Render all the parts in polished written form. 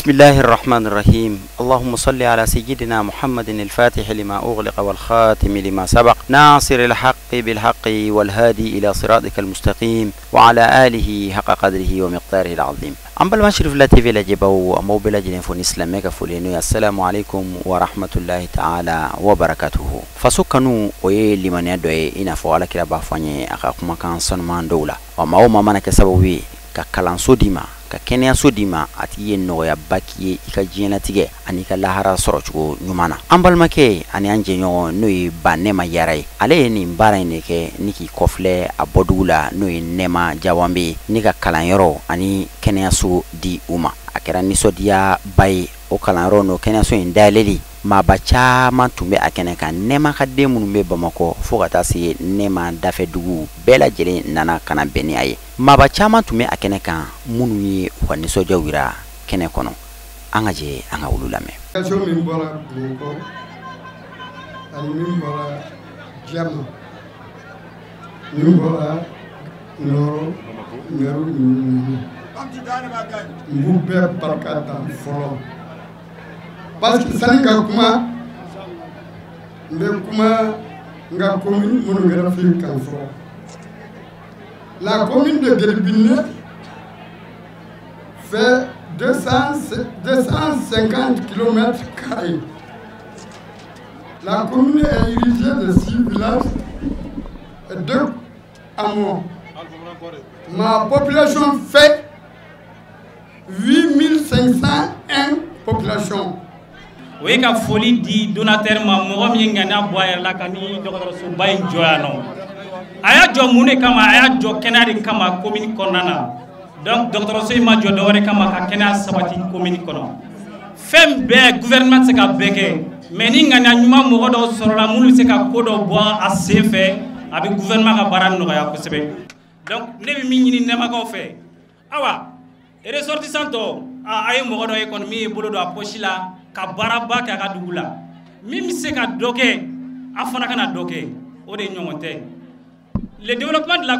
بسم الله الرحمن الرحيم. اللهم صل على سيدنا محمد الفاتح لما أغلق والخاتم لما سبق ناصر الحق بالحق والهادي إلى صراطك المستقيم وعلى آله حق قدره ومقداره العظيم. An balima Cherifla TV lajɛbaw, an b'aw bɛɛ lajɛlen fo ni silamɛ ka foli n'o ye assalamu alaikum wa rahmatullahi ta'ala wa barakatuhu. Faso kanu, o ye limaniya dɔ ye, i n'a fɔ Alakira b'a fɔ an ye a ka kumakan sanuman dɔw la. Ɔ, maa o maa mana kɛ sababu ye ka kalanso d'i ma, ka kɛnɛyaso d'i ma, a tigi ye nɔgɔyaba k'i ye i ka diɲɛlatigɛ ani ka lahara sɔrɔcogo ɲuman na. An balimakɛ ani an jɛɲɔgɔn, n'o ye Ba Nɛma Yara ye, ale ye nin baara in de kɛ ni k'i kɔfilɛ a bɔdugu la, n'o ye Nɛma Jawanbe ye, ni ka kalanyɔrɔ ani kɛnɛyaso di u ma. A kɛra nisɔndiyaba ye. O kalanyɔrɔ n'o kɛnɛyaso in dayɛlɛli, maaba caman tun bɛ a kɛnɛ kan. Nɛma ka den minnu bɛ Bamakɔ fo ka taa se Nɛma dafɛ dugu bɛɛ lajɛlen nana ka na bɛn ni a ye. Maaba caman tun bɛ a kɛnɛ kan minnu ye u ka nisɔndiyaw yira kɛnɛ kɔnɔ. An ka jɛ an ka olu lamɛn. Délégation min bɔra Bamakɔ ani min bɔra Jama, min bɔra Nɔrɔ, Ɲaro ninnu, n b'u bɛɛ barika da fɔlɔ, parce que sani ka kuma, n bɛ kuma n ka commune monographie kan fɔlɔ. La commune de Guelbine fait 200, 250 km carrés. La commune est érigée de six villages et deux hameaux. Ma population fait 8501 populations. O ye ka foli di donateur ma, mɔgɔ min ye ŋaniya bɔ a yɛrɛ la ka ni dɔgɔtɔrɔsoba in jɔ yan nɔ. A y'a jɔ mun de kama? A y'a jɔ kɛnɛya de kama commune kɔnɔna na. Donc dɔgɔtɔrɔso in ma jɔ dɔwɛrɛ kama ka kɛnɛya sabati commune kɔnɔ. Fɛn bɛɛ, gouvernement tɛ se ka bɛɛ kɛ, mais ni ŋaniya ɲuman mɔgɔ dɔw sɔrɔla minnu bɛ se ka ko dɔw bɔ a sen fɛ, a bɛ gouvernement ka baara nɔgɔya kosɛbɛ. Donc ne bɛ min ɲini Nɛmakaw fɛ, awa ressortissant tɔ, a ye mɔgɔ dɔ ye kɔni min ye bolo don a poche la ka baaraba kɛ a ka dugu la, min bɛ se ka dɔ kɛ, a fana ka na dɔ kɛ, o de ɲɔgɔn tɛ. Le développement de la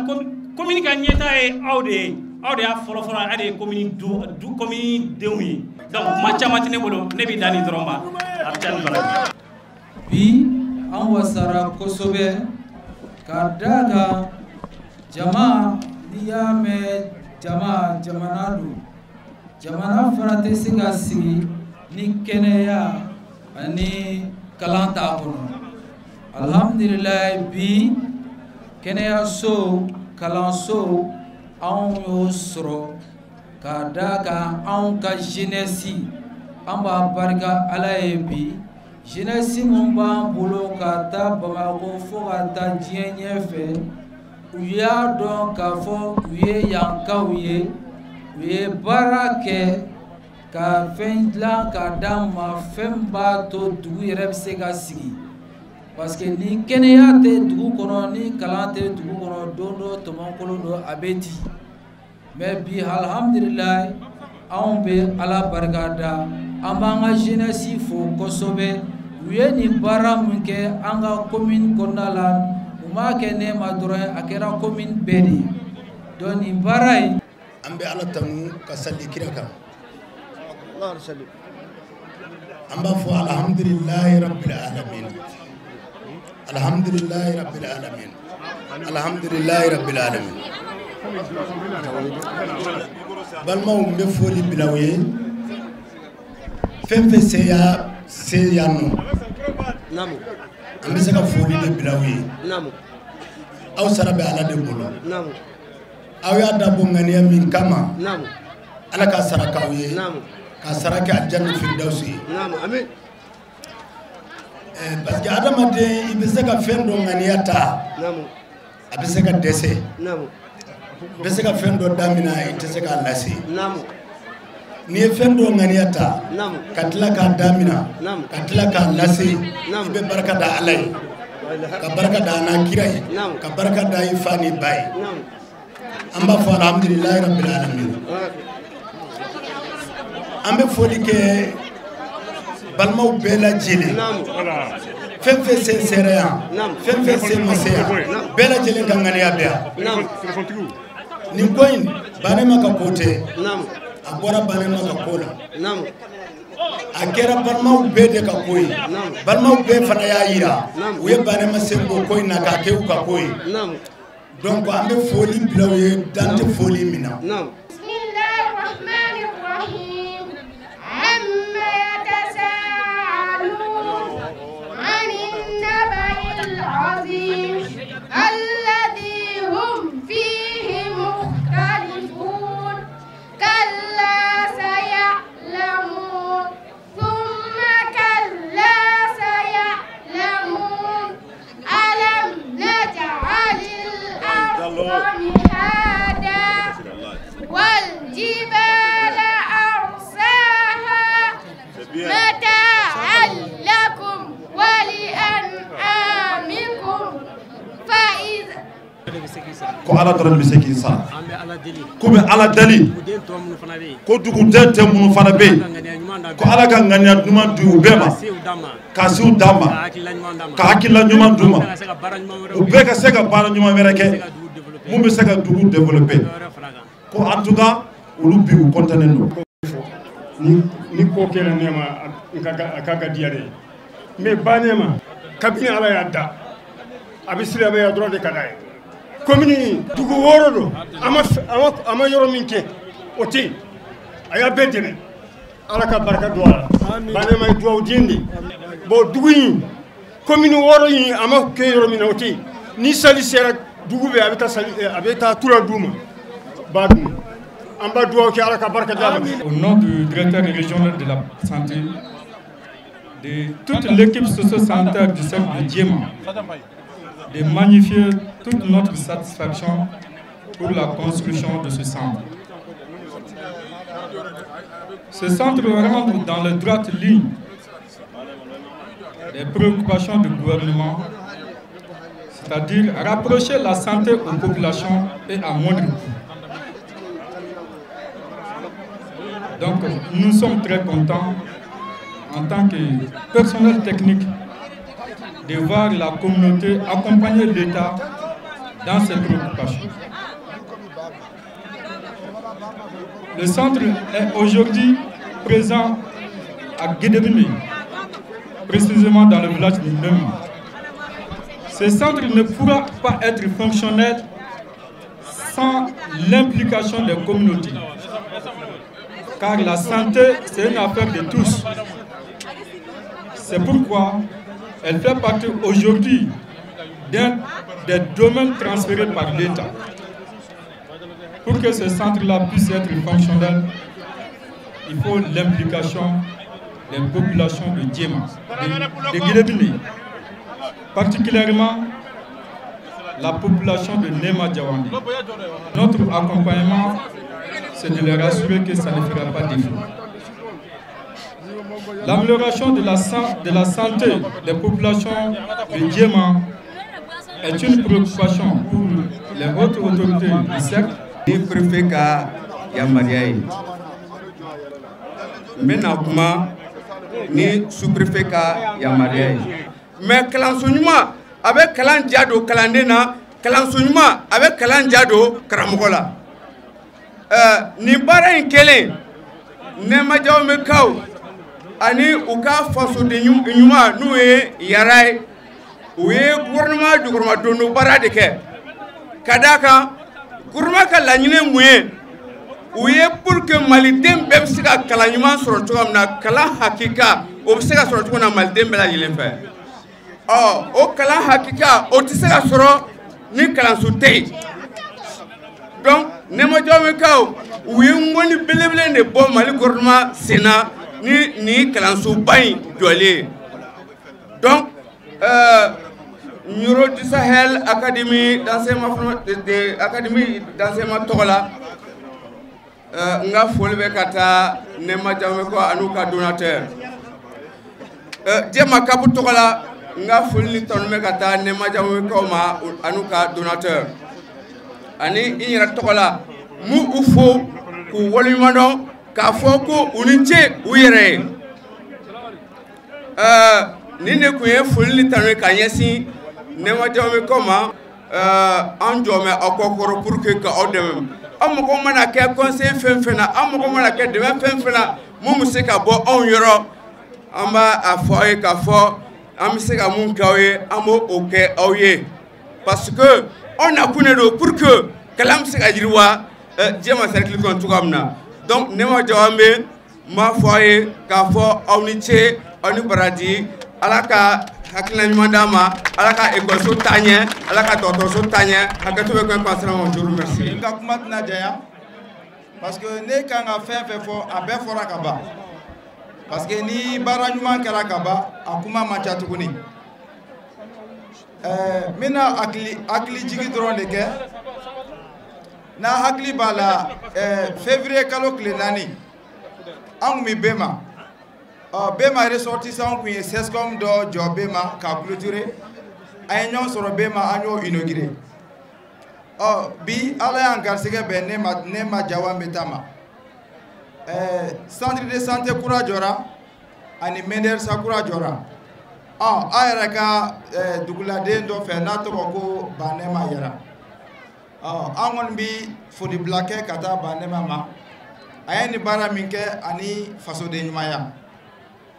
commune ka ɲɛta ye aw de ye, aw de y'a fɔlɔ-fɔlɔ, aw de ye commune du commune denw ye. Donc kuma caman tɛ ne bolo, ne bɛ dan nin dɔrɔn ma. A bɛ taa ni baraji. Bi an wasara kosɛbɛ ka da kan jama, n'i y'a mɛn jama, jamana don. Jamana fana tɛ se ka sigi ni kɛnɛya ani kalan t'a kɔnɔ. Alhamdulilayi, bi kɛnɛyaso, kalanso, anw y'o sɔrɔ ka da kan anw ka jeunesse. An b'a barika Ala ye. Bi jeunesse mun b'an bolo ka taa Bamakɔ fo ka taa diɲɛ ɲɛfɛ, u y'a dɔn k'a fɔ u ye yankaw ye, u ye baara kɛ ka fɛn dilan ka d'an ma, fɛn b'a to dugu yɛrɛ bɛ se ka sigi, parce que ni kɛnɛya tɛ dugu kɔnɔ, ni kalan tɛ dugu kɔnɔ, don dɔ tɔmɔkolon don, a bɛ di. Mais bi, alhamdulilayi, anw bɛ Ala barika da, an b'an ka jeunesse fo kosɛbɛ. U ye nin baara min kɛ an ka commune kɔnɔna la, u m'a kɛ Nɛma dɔrɔn ye, a kɛra commune bɛɛ de ye. Donc nin baara in An bɛ Ala tanu ka sali kira kan. An b'a fɔ alhamdulilayi rabbil alamin, alhamdulilayi rabbil alamin, alhamdulilayi rabbil alamin. Balimaw, n bɛ foli bila aw ye. Fɛn fɛn se ya se yan nɔ, an bɛ se ka foli de bila aw ye. Aw sara bɛ Ala de bolo. Aw y'a dabɔ ŋaniya min kama, Ala ka sara k'aw ye, ka sara kɛ alijanna firidawusi ye, parce que adamaden, i bɛ se ka fɛn dɔ ŋaniya ta, a bɛ se ka dɛsɛ. I bɛ se ka fɛn dɔ daminɛ, i tɛ se k'a lase. N'i ye fɛn dɔ ŋaniya ta ka tila k'a damina, ka tila k'a lase, i bɛ barika da Ala ye, ka barika da a n'a kira ye, ka barika da i fa ni ba ye. An b'a fɔ alhamdulilayi rabbil alamin. An bɛ foli kɛ balimaw bɛɛ lajɛlen. Fɛn fɛn sen sera yan, fɛn fɛn sen ma se yan, bɛɛ lajɛlen ka ŋaniya bɛ yan. Nin ko in, Banema ka ko tɛ. A bɔra Banema ka ko la. A kɛra balimaw bɛɛ de ka ko ye. Balimaw bɛɛ fana y'a yira u ye Banema sen bɔ ko in na k'a kɛ u ka ko ye. Donc an bɛ foli bila u ye dan tɛ foli min na. والجبال أرساها متاعا لكم ولأنعامكم فإذا ko Ala dɔrɔn de bɛ se k'i sara k'u bɛ Ala deli ko duguden tɛ minnu fana bɛ yen ko Ala ka ŋaniya ɲuman di u bɛɛ ma ka sew d'a ma ka hakilila ɲuman d'u ma u bɛɛ ka se ka baara ɲuman wɛrɛ kɛ mun bɛ se ka dugu développer ko en tout cas olu bi u content don. Ni ko kɛra ne ma a ka diya de ye mais ba ne ma kabini Ala y'a da a bɛ silamɛya dɔrɔn de ka d'a ye. Commune dugu wɔɔrɔ don a ma yɔrɔ min kɛ o tɛ yen a y'a bɛɛ dɛmɛ Ala ka barika don a la Banema ye duwawu den de bon dugu in commune wɔɔrɔ in a ma kɛ yɔrɔ min na o tɛ yen ni sali sera dugu bɛɛ a bɛ taa sali a bɛ taa tura d'u ma ba dun an b'a duwawu kɛ Ala ka barika d'a ma. Au nom du directeur régional de la santé, de toute l'équipe socio-sanitaire du cercle de Diéma, de magnifier toute notre satisfaction pour la construction de ce centre. Ce centre rentre dans la droite ligne des préoccupations du gouvernement, c'est-à-dire rapprocher la santé aux populations et à moindre coût. Donc nous sommes très contents en tant que personnel technique de voir la communauté accompagner l'État dans ses préoccupations. Le centre est aujourd'hui présent à Guédébimé, précisément dans le village de Nema. Ce centre ne pourra pas être fonctionnel sans l'implication des communautés, car la santé, c'est une affaire de tous. C'est pourquoi elle fait partie aujourd'hui d'un des domaines transférés par l'État. Pour que ce centre-là puisse être fonctionnel, il faut l'implication des populations de Diéma, de Guédébimé, particulièrement la population de Nema Diawandé. Notre accompagnement, c'est de les rassurer que ça ne fera pas défaut. L'amélioration de la santé des populations de Diéma est une préoccupation pour les hautes autorités du cercle. Ni préfet ka yamaruya ye, n bɛna kuma ni sous-préfet ka yamaruya ye. Mais kalanso ɲuman a bɛ kalan ja don kalanden na, kalanso ɲuman a bɛ kalan ja don karamɔgɔ la. Nin baara in kɛlen, Nema Diawandékaw ani u ka fasoden ɲuman n'u ye Yara ye, u ye gouvernement jukɔrɔmadondon baara de kɛ. Ka d'a kan gouvernement ka laɲini ye mun ye? U ye pour que maliden bɛɛ bɛ se ka kalan ɲuman sɔrɔ cogo min na, kalan hakika o bɛ se ka sɔrɔ cogo min na maliden bɛɛ lajɛlen fɛ. Ɔ o kalan hakika o tɛ se ka sɔrɔ ni kalanso tɛ yen. Donc Nema Diawandékaw u ye ŋɔni belebele de bɔ Mali gouvernement sen na ni nin kalansoba in jɔlen ye. Donc Nioro du Sahel Académie d'enseignement tɔgɔ la, n ka foli bɛ ka taa Nema Diawandékaw an'u ka donateur. Diéma Cap tɔgɔ la, n ka foli ni tanu bɛ ka taa Nema Diawandékaw ma an'u ka donateur. Ani n yɛrɛ tɔgɔ la, n b'u fo k'u waleɲumandɔn k'a fɔ ko u ni ce u yɛrɛ ye. Nin de tun ye foli ni tanu ye ka ɲɛsin Nema Diawandékaw ma. An jɔ bɛ aw kɔ kɔrɔ pour que ka aw dɛmɛ. Aw mago mana kɛ conseil fɛn fɛn na, aw mago mana kɛ dɛmɛ fɛn fɛn na, mun bɛ se ka bɔ anw yɔrɔ, an b'a a fɔ aw ye k'a fɔ an bɛ se ka mun kɛ aw ye, an b'o o kɛ aw ye, parce que anw nakun de don pour que kalan bɛ se ka yiriwa Diéma cercle kɔnɔ cogoya min na. Donc Nema Jawambe, n b'a fɔ aw ye k'a fɔ aw ni ce, aw ni baraji, Ala ka hakilina ɲuman d'an ma, Ala ka ekɔliso taa ɲɛ, Ala ka dɔgɔtɔrɔso taa ɲɛ. Hakɛto bɛ kɛ k'a sira ma, je vous remercie. N ka kuma tɛna janya parce que ne kan ka fɛn fɛn fɔ, a bɛɛ fɔra ka ban, parce que ni baara ɲuman kɛra ka ban, a kuma man ca tuguni. N bɛna hakili jigi dɔrɔn de kɛ. N'a hakili b'a la, février kalo tile 4, an kun bɛ Bema. Ɔ, Bema ressortissant kun ye CSCOM dɔ jɔ Bema k'a clôturer. An ye ɲɔgɔn sɔrɔ Bema, an y'o inauguré. Ɔ, bi Ala y'an garisɛgɛ bɛn Nema Jawambe ta ma. Centre de santé kura jɔra ani Mendersa kura jɔra. Ɔ, an yɛrɛ ka duguladen dɔ fɛ n'a tɔgɔ ko Banema Yara. Ɔ, an kɔni bi folibila kɛ ka taa Banema ma. A ye nin baara min kɛ ani fasoden ɲumanya,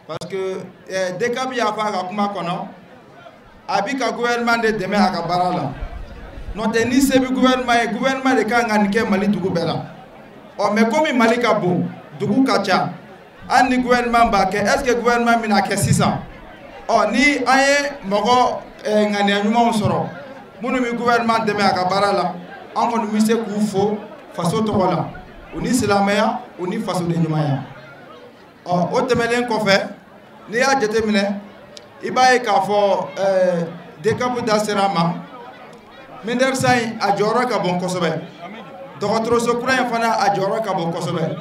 parce que DCAP y'a fɔ a ka kuma kɔnɔ, a bi ka gouvernement de dɛmɛ a ka baara la. N'o tɛ, ni se bɛ gouvernement ye, gouvernement de kan ka nin kɛ Mali dugu bɛɛ la. Ɔ, mais komi Mali ka bon, dugu ka ca, hali ni gouvernement b'a kɛ, est ce que gouvernement bɛna kɛ sisan? Ɔ, ni an ye mɔgɔ ŋaniya ɲumanw sɔrɔ minnu bɛ gouvernement dɛmɛ a ka baara la, an kɔni bɛ se k'u fo faso tɔgɔ la, u ni silamɛya, u ni fasoden ɲumanya. Ɔ, o tɛmɛnen kɔfɛ, n'i y'a jateminɛ, i b'a ye k'a fɔ DCAP da sera a ma. Mendersa in a jɔyɔrɔ ka bon kosɛbɛ, dɔgɔtɔrɔso kura in fana a jɔyɔrɔ ka bon kosɛbɛ,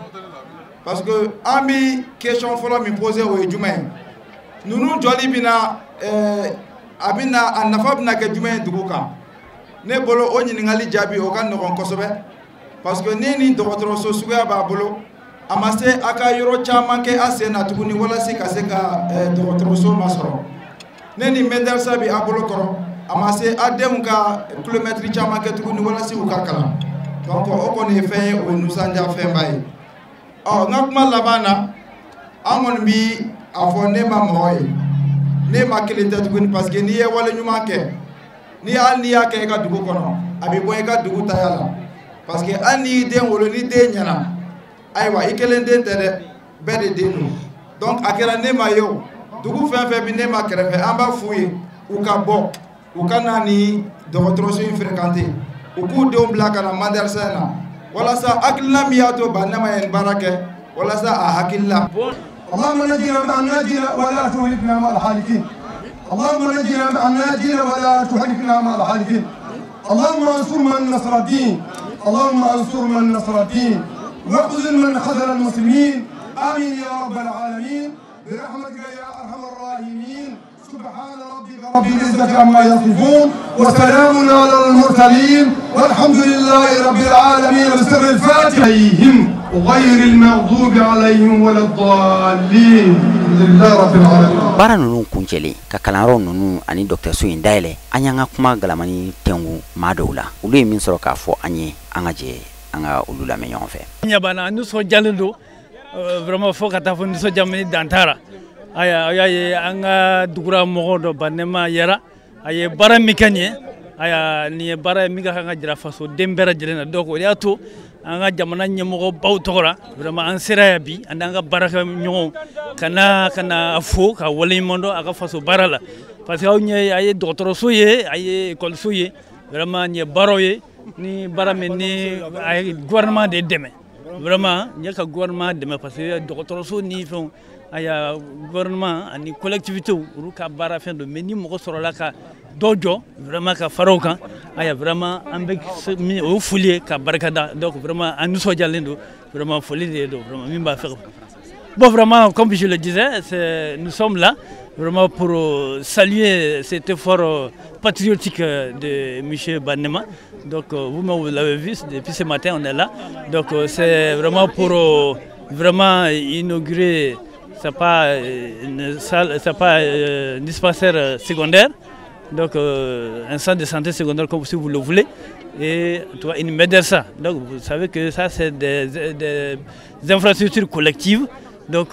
parce que an bi question fɔlɔ min posé, o ye jumɛn ye? Ninnu jɔli bɛna a bɛna a nafa bɛna kɛ jumɛn ye dugu kan? Ne bolo, o ɲininkali jaabi o ka nɔgɔn kosɛbɛ, parce que ni dɔgɔtɔrɔso suguya b'a bolo, a ma se a ka yɔrɔ caman kɛ a sen na tuguni walasa ka se ka dɔgɔtɔrɔso masɔrɔ. Ne ni Mendersa bi a bolo kɔrɔ, a ma se a denw ka kilomɛtiri caman kɛ tuguni walasa u ka kalan. Donc o kɔni ye fɛn ye, o ye nisɔndiya fɛnba ye. Ɔ, n ka kuma laban na, an kɔni bi a fɔ ne ma mɔgɔ ye, ne ma kelen tɛ tuguni, parce que n'i ye wale ɲuman kɛ, ni hali n'i y'a kɛ i ka dugu kɔnɔ, a bɛ bɔ i ka dugu taya la, parce que hali n'i y'i den wolo, ni den ɲɛna, ayiwa, i kelen den tɛ dɛ, bɛɛ de den don. Donc a kɛra ne ma ye o, dugu fɛn fɛn bɛ ne ma kɛrɛfɛ, an b'a f'u ye u ka bɔ, u ka na ni dɔgɔtɔrɔso in fréquenter, u k'u denw bila ka na Mandersa in na, walasa hakilina min y'a to Banema ye nin baara kɛ, walasa a hakilila. اللهم نجنا مع الناجين ولا تهلكنا مع الحالكين. اللهم نجنا مع الناجين ولا تهلكنا مع الحالكين. اللهم انصر من نصر الدين، اللهم انصر من نصر الدين، واخذل من خذل المسلمين. امين يا رب العالمين برحمتك يا ارحم الراحمين. سبحان ربك رب العزة عما يصفون، وسلام على المرسلين، والحمد لله رب العالمين. بسر الفاتحة عليهم غير المغضوب عليهم ولا الضالين. الحمد لله رب العالمين. Baara ninnu kuncɛlen ka kalanyɔrɔ ninnu ani dɔgɔtɔrɔso in dayɛlɛ, an y'an ka kuma galamani tɛnku maa dɔw la, olu ye min sɔrɔ k'a fɔ an ye, an ka jɛ an ka olu lamɛn ɲɔgɔn fɛ. Ɲabana nisɔndiyalen don vraiment fo ka taa fɔ nisɔndiya min dan t'a la. Aya, aw y'a ye an ka dugura mɔgɔ dɔ Banema Yara, a ye baara min kɛ nin ye, aya, nin ye baara ye min ka kan ka jira fasoden bɛɛ lajɛlen na. Donc o de y'a to an ka jamana ɲɛmɔgɔbaw tɔgɔ la, vraiment an sera yan bi, an n'an ka baarakɛɲɔgɔnw ka na a fo ka waleɲuman dɔn a ka faso baara la, parce que aw ɲɛ a ye dɔgɔtɔrɔso ye, a ye ekɔliso ye, vraiment nin ye baaraw ye ni baara min ni a ye gouvernement de dɛmɛ. Vraiment n ye ka gouvernement dɛmɛ, parce que dɔgɔtɔrɔso ni fɛnw, aya, gouvernement ani collectivité olu ka baara fɛn don, mais ni mɔgɔ sɔrɔla ka dɔ jɔ vraiment ka fara o kan, aya, vraiment an bɛ min o ye foli ye ka barika da. Donc vraiment an nisɔndiyalen don, vraiment foli de don vraiment min b'a fɛ. Bon, vraiment, comme je le disais, nous sommes là vraiment pour saluer cet effort patriotique de M. Banema. Donc vous-même, vous l'avez vu, depuis ce matin, on est là. Donc c'est vraiment pour vraiment inaugurer, c'est pas une salle, c'est pas un dispensaire secondaire, donc un centre de santé secondaire comme si vous le voulez. et une médersa. Donc vous savez que ça, c'est des infrastructures collectives, donc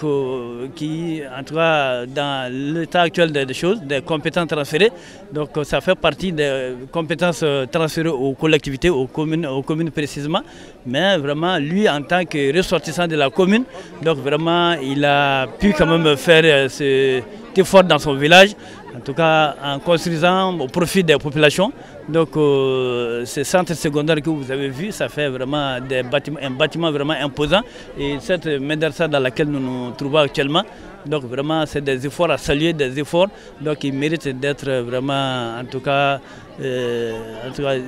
qui, en tout cas, dans l'état actuel des choses, des compétences transférées, donc ça fait partie des compétences transférées aux collectivités, aux communes précisément. Mais vraiment, lui, en tant que ressortissant de la commune, donc vraiment, il a pu quand même faire cet effort dans son village, en tout cas en construisant au profit des populations. Donc ce centre secondaire que vous avez vu, ça fait vraiment des bâtiments, un bâtiment vraiment imposant. Et cette médersa dans laquelle nous nous trouvons actuellement, donc vraiment c'est des efforts à saluer, des efforts donc, qui méritent d'être vraiment en tout cas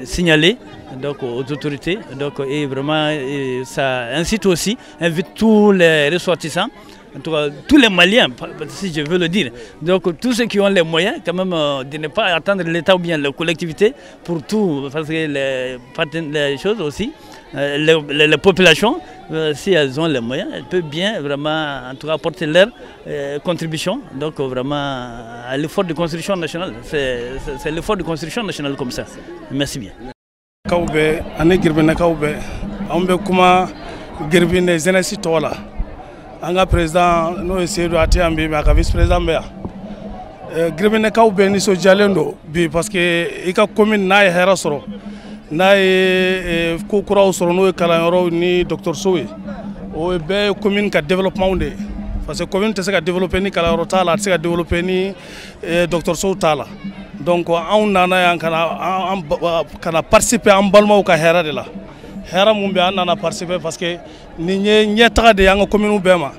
signalés donc, aux autorités. Donc, et vraiment et ça incite aussi, invite tous les ressortissants, en tout cas tous les Maliens, si je veux le dire. Donc tous ceux qui ont les moyens, quand même, de ne pas attendre l'État ou bien la collectivité pour tout, parce que les choses aussi, les populations, si elles ont les moyens, elles peuvent bien vraiment, en tout cas, apporter leur contribution. Donc vraiment à l'effort de construction nationale. C'est l'effort de construction nationale comme ça. Merci bien. An ka président n'o ye Seydou a tɛ yan bi mais a ka vice président bɛ yan. Guirbinɛkaw bɛɛ nisɔndiyalen don bi parce que i ka commune n'a ye hɛrɛ sɔrɔ, n'a ye ko kuraw sɔrɔ, n'o ye kalanyɔrɔw ni dɔgɔtɔrɔsow ye, o bɛɛ ye commune ka développement de ye. Parce que commune tɛ se ka développer ni kalanyɔrɔ t'a la, a tɛ se ka développer ni dɔgɔtɔrɔsow t'a la. Donc anw nana yan ka na participer an balimaw ka hɛrɛ de la. Hɛrɛ mun bɛ an nana participer parce que nin ye ɲɛtaga de ye an ka commune bɛɛ ma.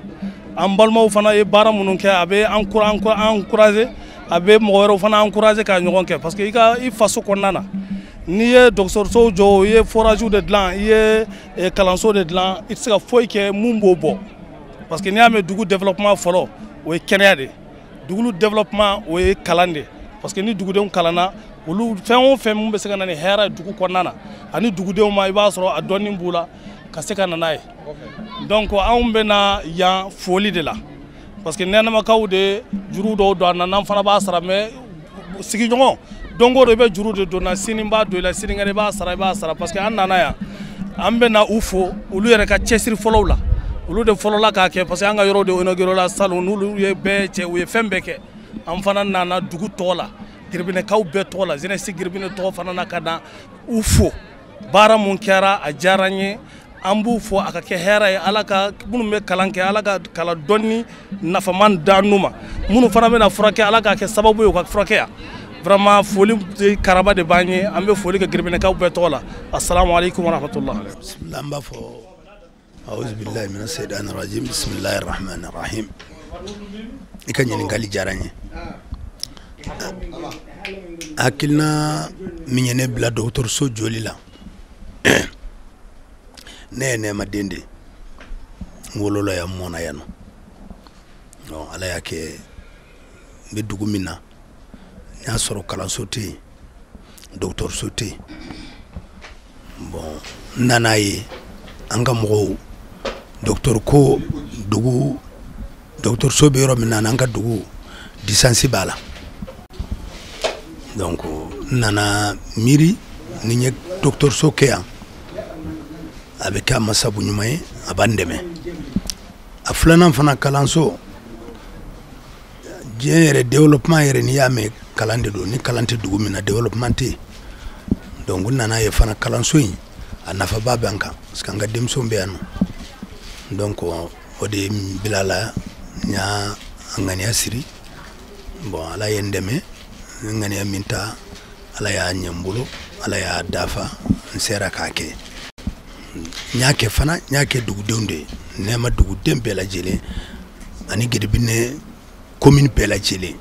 An balimaw fana ye baara minnu kɛ, a bɛ encourager, a bɛ mɔgɔ wɛrɛw fana encourager ka ɲɔgɔn kɛ parce que i ka i faso kɔnɔna na, n'i ye dɔgɔtɔrɔsow jɔ, i ye forage de dilan, i ye kalanso de dilan, i tɛ se ka foyi kɛ mun b'o bɔ. Parce que n'i y'a mɛn dugu développement fɔlɔ, o ye kɛnɛya de ye. Dugu développement o ye kalan de ye. Parce que ni dugudenw kalanna, olu fɛn o fɛn mun bɛ se ka na ni hɛrɛ ye dugu kɔnɔna na, ani dugudenw ma, i b'a sɔrɔ a dɔnni b'u la ka se ka na n'a ye. Donc anw bɛ na yan foli de la parce que nɛnɛmakaw de juru dɔw don an na, n'an fana b'a sara, mais sigiɲɔgɔn don o don i bɛ juru de don na, sini b'a don i la, sinikɛnɛ i b'a sara, i b'a sara. Parce que an nana yan, an bɛ na u fo olu yɛrɛ ka cɛsiri fɔlɔw la, olu de fɔlɔla k'a kɛ parce que an ka yɔrɔ de inauguré la salon, n'olu ye bɛɛ cɛ, u ye fɛn bɛɛ kɛ. An fana nana dugu tɔgɔ la, Guirbinɛkaw bɛɛ tɔgɔ la, jeunesse Guirbinɛ tɔgɔ fana na ka na u fo. Baara mun kɛra a diyara n ye, an b'u fo, a ka kɛ hɛrɛ ye, Ala ka minnu bɛ kalan kɛ, Ala ka kalan dɔnni nafaman d'an n'u ma, minnu fana bɛna furakɛ, Ala k'a kɛ sababu ye u ka furakɛ yan. Vraiment foli karaba de b'an ye, an bɛ foli kɛ Guirbinɛkaw bɛɛ tɔgɔ la. Assalamu alaikum warahmatullah. Bismillah, an b'a fɔ a'udhu billahi minash shaitanir rajim, bismillahir rahmanir rahim. I ka ɲininkali diyara n ye. Hakilina min ye ne bila dɔgɔtɔrɔso jɔli la, ne ye Nɛma den de ye, n wolola yan, n mɔna yan nɔ. Ala y'a kɛ n bɛ dugu min na, n y'a sɔrɔ kalanso tɛ yen, dɔgɔtɔrɔso tɛ yen. Bon, n nana ye an ka mɔgɔw dɔgɔtɔrɔ ko dugu dɔgɔtɔrɔso bɛ yɔrɔ min na, an ka dugu distance b'a la. Donc n nana miiri ni n ye dɔgɔtɔrɔso kɛ yan, a bɛ kɛ a ma sabu ɲuman ye, a b'an dɛmɛ. A filanan fana, kalanso, diɲɛ yɛrɛ développement yɛrɛ, n'i y'a mɛn kalan de don, ni kalan tɛ dugu min na, développement tɛ yen. Donc n nana ye fana kalanso in a nafaba bɛ an kan parce que an ka denmisɛnw bɛ yan nɔ. Donc o de ye n bila la, n y'a ŋaniya siri. Bon, Ala ye n dɛmɛ, n ŋaniya min ta, Ala y'a ɲɛ n bolo, Ala y'a dafa, n sera k'a kɛ. N y'a kɛ fana, n y'a kɛ dugudenw de ye, Nɛma duguden bɛɛ lajɛlen ani Guirbinɛ commune bɛɛ lajɛlen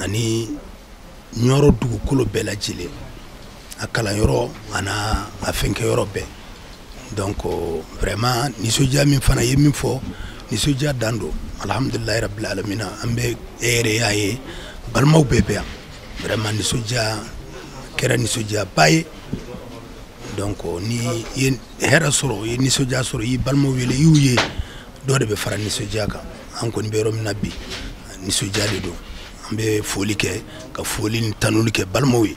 ani Ɲɔrɔ dugukolo bɛɛ lajɛlen, a kalanyɔrɔ a n'a a fɛnkɛyɔrɔ bɛɛ. Donc vraiment nisɔndiya min fana ye min fɔ, nisɔndiya dan don, alhamdulilayi rabbil alamina. An bɛ e yɛrɛ y'a ye, balimaw bɛɛ bɛ yan, vraiment nisɔndiya kɛra nisɔndiyaba ye. Donc ni i ye hɛrɛ sɔrɔ, i ye nisɔndiya sɔrɔ, i y'i balimaw wele, i y'u ye, dɔ de bɛ fara nisɔndiya kan. An kɔni bɛ yɔrɔ min na bi, nisɔndiya de don. An bɛ foli kɛ, ka foli ni tanuli kɛ balimaw ye,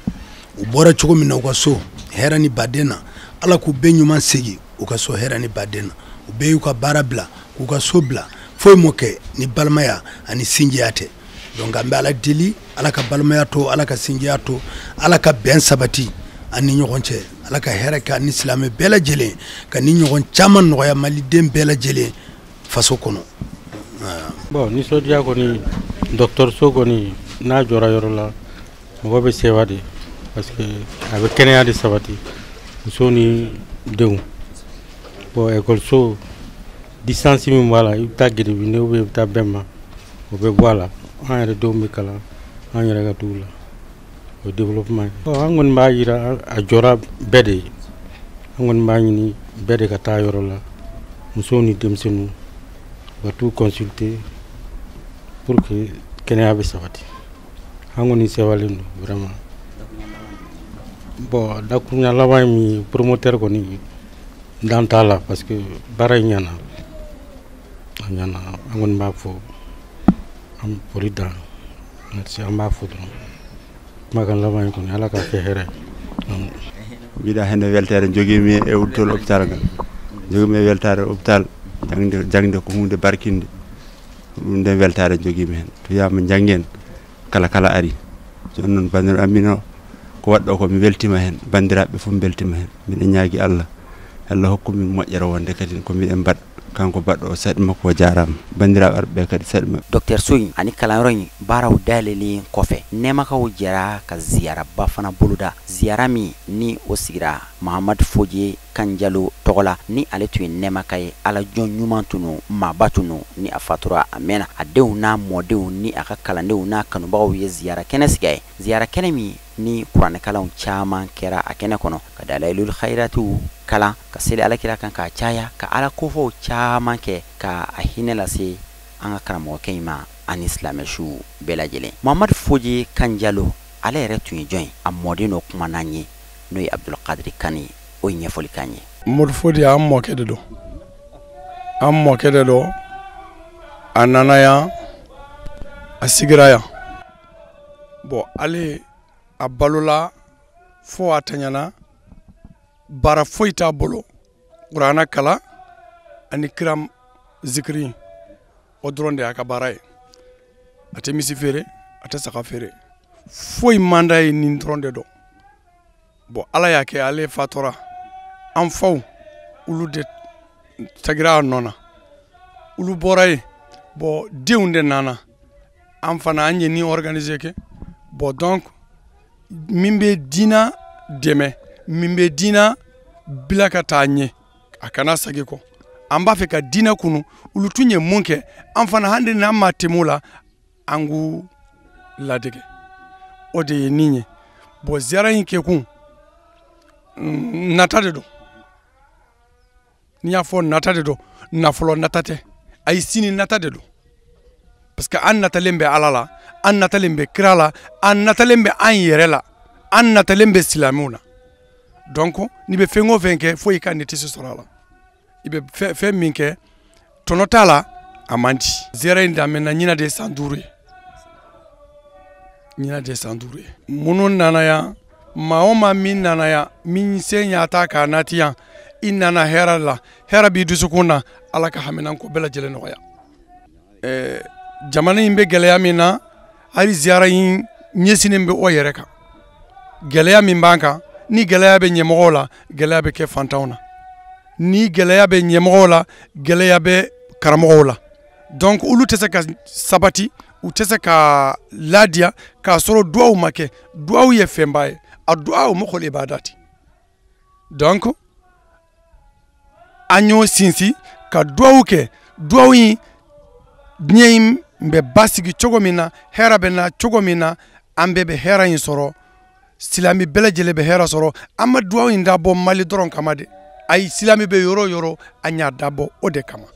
u bɔra cogo min na u ka so, hɛrɛ ni baden na. Ala k'u bɛɛ ɲuman segin u ka so hɛrɛ ni baden na. U bɛɛ y'u ka baara bila, k'u ka so bila, foyi m'o kɛ ni balimaya ani sinjiya tɛ. Donc an bɛ Ala deli, Ala ka balimaya to, Ala ka sinjiya to, Ala ka bɛn sabati an ni ɲɔgɔn cɛ, Ala ka hɛrɛ kɛ an ni silamɛ bɛɛ lajɛlen, ka ni ɲɔgɔn caman nɔgɔya maliden bɛɛ lajɛlen faso kɔnɔ. Bon, nisɔndiya kɔni, dɔgɔtɔrɔso kɔni n'a jɔra yɔrɔ la, mɔgɔ bɛ sewa de, parce que a bɛ kɛnɛya de sabati muso ni denw. Bon, ekɔliso distance min b'a la, i bɛ taa Guédébindé ou bien i bɛ taa Bɛnma, o bɛ bɔ a la. An yɛrɛ denw bɛ kalan an yɛrɛ ka dugu la, o ye développement ye. Bon, an kɔni b'a yira a jɔra bɛɛ de ye, an kɔni b'a ɲini bɛɛ de ka taa yɔrɔ la, musow ni denmisɛnninw u ka t'u consulter pour que kɛnɛya bɛ sabati. An kɔni sewalen don vraiment. Bon, dakuruɲa laban ye min ye, promoteur kɔni dan t'a la, parce que baara in ɲɛna, a ɲɛna. An kɔni b'a fɔ, an foli dan, merci, an b'a fɔ dɔrɔn. Kumakan laban ye kɔni, Ala k'a kɛ hɛrɛ ye. Mbiɗa hende weltare joguimi e udditol hôpital ngal, joguimi e weltare hôpital. Jangde jangde ko hunde barkinde, ɗum nden weltare joguimi hen. To wiyama janggen kala kala ari. Joni noon bandiraɓe amin o ko waɗɗo ko mi weltima hen, bandiraɓe foof beltima hen. Miɗen ñaagui Allah, Allah hokkumin moƴƴere wonde kadi ko miɗen mbaɗa. Kanko baɗɗo o saɗi makko o jarama, bandiraɓe arɓe kadi saɗi mabɓe. Docteur so in ani kalanyɔrɔ in baaraw dayɛlɛlen kɔfɛ, Nɛmakaw jɛra ka ziyaraba fana boloda, ziyara min ni o sigira Mahamadu Fodiye Kanjalo tɔgɔ la, ni ale tun ye Nɛmaka ye, ala jɔn ɲuman tun don, maaba tun don, ni a fatura a mɛnna. A denw n'a mɔdenw ni a ka kalandenw n'a kanubagaw ye ziyara kɛnɛ sigi a ye, ziyara kɛnɛ min ni kuranɛkalanw caman kɛra a kɛnɛ kɔnɔ, ka dalayilul khayratiw kalan, ka seli alakira kan k'a caya, ka ala kofɔw caman kɛ, ka a hinɛ lase an ka karamɔgɔkɛ in ma ani silamɛsiw bɛɛ lajɛlen. Mahamadu Fodiye Kanjalo ale yɛrɛ tun ye jɔn ye? A mɔden dɔ kuma n'an ye, n'o ye Abdulkadiri Kane ye, o ye ɲɛfɔli k'an ye. Modi Fodiye an mɔkɛ de don, an mɔkɛ de don. A nana yan, a sigira yan. Bon, ale a balola fo a taɲana, baara foyi t'a bolo, kuranna kalan ani kira zikiri, o dɔrɔn de y'a ka baara ye. A tɛ misi feere, a tɛ saga feere, foyi man d'a ye nin dɔrɔn de don. Bon, Ala y'a kɛ ale fatura, an faw olu de tagira a nɔ na, olu bɔra yen. Bon, denw de nana, an fana an ye nin organiser kɛ. Bon, donc min bɛ diina dɛmɛ, min bɛ diina bila ka taa ɲɛ, a kana segin kɔ. An b'a fɛ ka diinɛ kunu, olu tun ye mun kɛ, an fana hali n'an ma tɛmɛ o la, an k'u ladege, o de ye nin ye. Bon, ziyara in kɛkun nata de don. N'i y'a fɔ nata de don, nafolo nata tɛ, ayi, sini nata de don. Parce que an natalen bɛ Ala la, an natalen bɛ kira la, an natalen bɛ an yɛrɛ la, an natalen bɛ silamɛw na. Donc n'i bɛ fɛn o fɛn kɛ, fo i ka nitisi sɔrɔ a la. I bɛ fɛn min kɛ, tɔnɔ t'a la, a man di. Ziyara in daminɛna ɲinan de ye san 5 ye, ɲinan de ye san 5 ye. Minnu nana yan, maa o maa min nana yan, min sen y'a ta k'a nati yan, i nana hɛrɛ la, hɛrɛ b'i dusukun na, Ala ka haminanko bɛɛ lajɛlen nɔgɔya. Jamana in bɛ gɛlɛya min na, hali ziyara in ɲɛsinnen bɛ o yɛrɛ kan. Gɛlɛya min b'an kan, ni gɛlɛya bɛ ɲɛmɔgɔw la, gɛlɛya bɛ kɛ fantanw na. Ni gɛlɛya bɛ ɲɛmɔgɔw la, gɛlɛya bɛ karamɔgɔw la. Donc olu tɛ se ka sabati, u tɛ se ka ladiya k'a sɔrɔ duwawu ma kɛ. Duwawu ye fɛnba ye, a duwawu mɔgɔ de b'a dati. Donc an y'o sinsin ka duwawu kɛ. Duwawu in, diɲɛ in bɛ basigi cogo min na, hɛrɛ bɛ na cogo min na, an bɛɛ bɛ hɛrɛ in sɔrɔ, silamɛ bɛɛ lajɛlen bɛ hɛrɛ sɔrɔ. An ma duwawu in dabɔ Mali dɔrɔn kama dɛ, ayi, silamɛ bɛ yɔrɔ o yɔrɔ, an y'a dabɔ o de kama.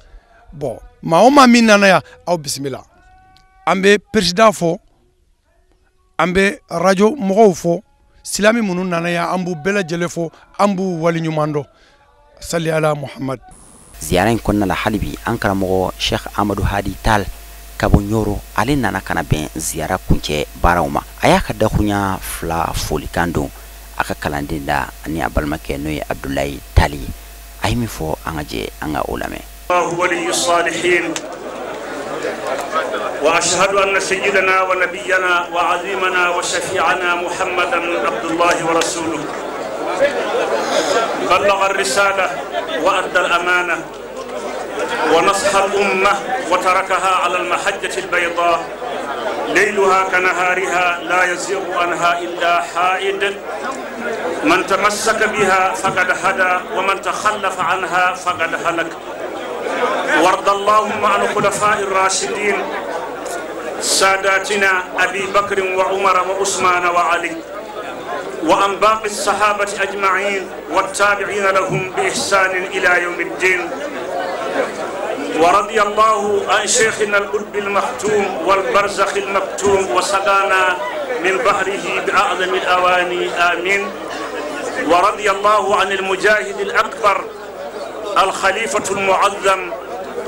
Bon, maa o maa min nana yan, aw bisimila. An bɛ président fɔ, an bɛ radio mɔgɔw fɔ, silamɛ minnu nana yan, an b'u bɛɛ lajɛlen fɔ, an b'u waleɲuman dɔn. Sali ala Muhammad. Ziyara in kɔnɔna la hali bi, an karamɔgɔ Sheikh Amadu Hadi Tal ka bɔ Ɲoro, ale nana ka na bɛn ziyara kuncɛ baaraw ma. A y'a ka dakurunya 2 folikan don A ka kalanden da ani a balimakɛ n'o ye Abdoulaye Tall ye, a ye min fɔ, an ka jɛ an ka o lamɛn. الله ولي الصالحين وأشهد أن سيدنا ونبينا وعظيمنا وشفيعنا محمدا عبد الله ورسوله، بلغ الرسالة وأدى الأمانة ونصح الأمة وتركها على المحجة البيضاء ليلها كنهارها لا يزيغ عنها إلا حائد. من تمسك بها فقد هدى، ومن تخلف عنها فقد هلك. وارض اللهم عن الخلفاء الراشدين ساداتنا أبي بكر وعمر وعثمان وعلي، وعن باقي الصحابة أجمعين والتابعين لهم بإحسان إلى يوم الدين. ورضي الله عن شيخنا القطب المختوم والبرزخ المكتوم وسقانا من بحره بأعظم الأواني، آمين. ورضي الله عن المجاهد الأكبر الخليفة المعظم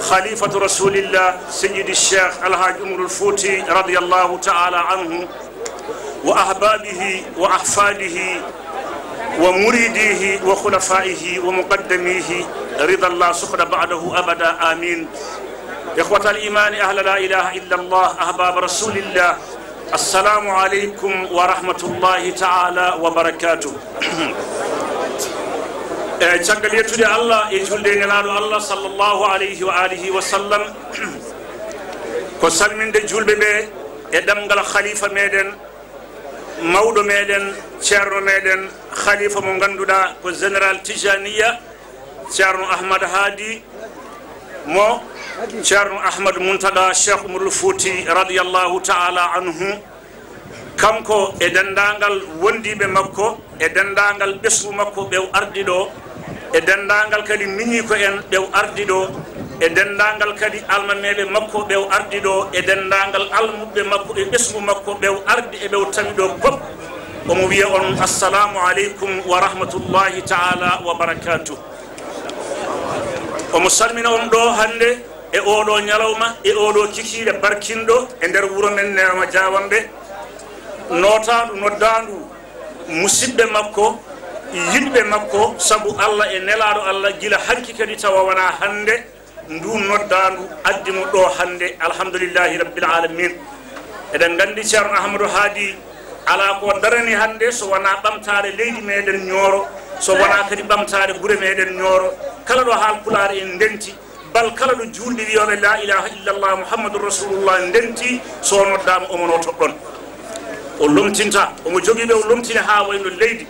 خليفة رسول الله سيد الشيخ الحاج عمر الفوتي رضي الله تعالى عنه وأحبابه وأحفاده ومريديه وخلفائه ومقدميه، رضا الله سخر بعده أبدا، آمين. إخوة الإيمان، أهل لا إله إلا الله، أحباب رسول الله، السلام عليكم ورحمة الله تعالى وبركاته. Caggal yettude Allah e julde nelaɗo Allah sallllahu alayhi wa alihi wa sallam, ko salminde julɓe ɓe e ɗemgal khalifa meɗen, mawɗo meɗen, ceerno meɗen, khalifa mo ganduɗa ko général Tijaniya, Ceerno Ahmad Haadi mo Ceerno Ahmadou Mountaga Cheikh Oumarul Fouti radiallahu taala anhu, kanko e dendagal wondiɓe makko e dendagal ɓesgu makko ɓe ardi ɗo, e dendagal kadi miñi ko en ɓe ardi ɗo, e dendagal kadi almameɓe makko ɓe ardi ɗo, e dendagal almuɓe makko e ɓesgu makko ɓe ardi e ɓe tami ɗo fof. Omo wiya on assalamu aleykum wa rahmatullahi taala wa barakatuh. Omo salmina on ɗo hande e oɗo ñalawma e oɗo kikiɗe barkinɗo e nder wuuro men Nema Diawamɓe, notaɗo noddandu musidɓe makko, yiɗɓe makko saabu Allah e nelaɗo Allah gila hanki kadi tawa wona hande ndu noddandu addimo ɗo hande. Alhamdoulillahi rabbil alamin. Eɗen gandi Ceerno Ahmadou Haadi ala ko darani hande so wona ɓamtare leydi meɗen Ñooro, so wona kadi ɓamtare guure meɗen Ñooro. Kala ɗo haalpulaare en ndenti, bal kala ɗo julɓe wiyoɓe la ilaha illallah mouhammadou rasulullah ndenti, so noddama omono toɗɗon o lomtinta. Omo jogui ɓe o lomtini ha wayno leydi,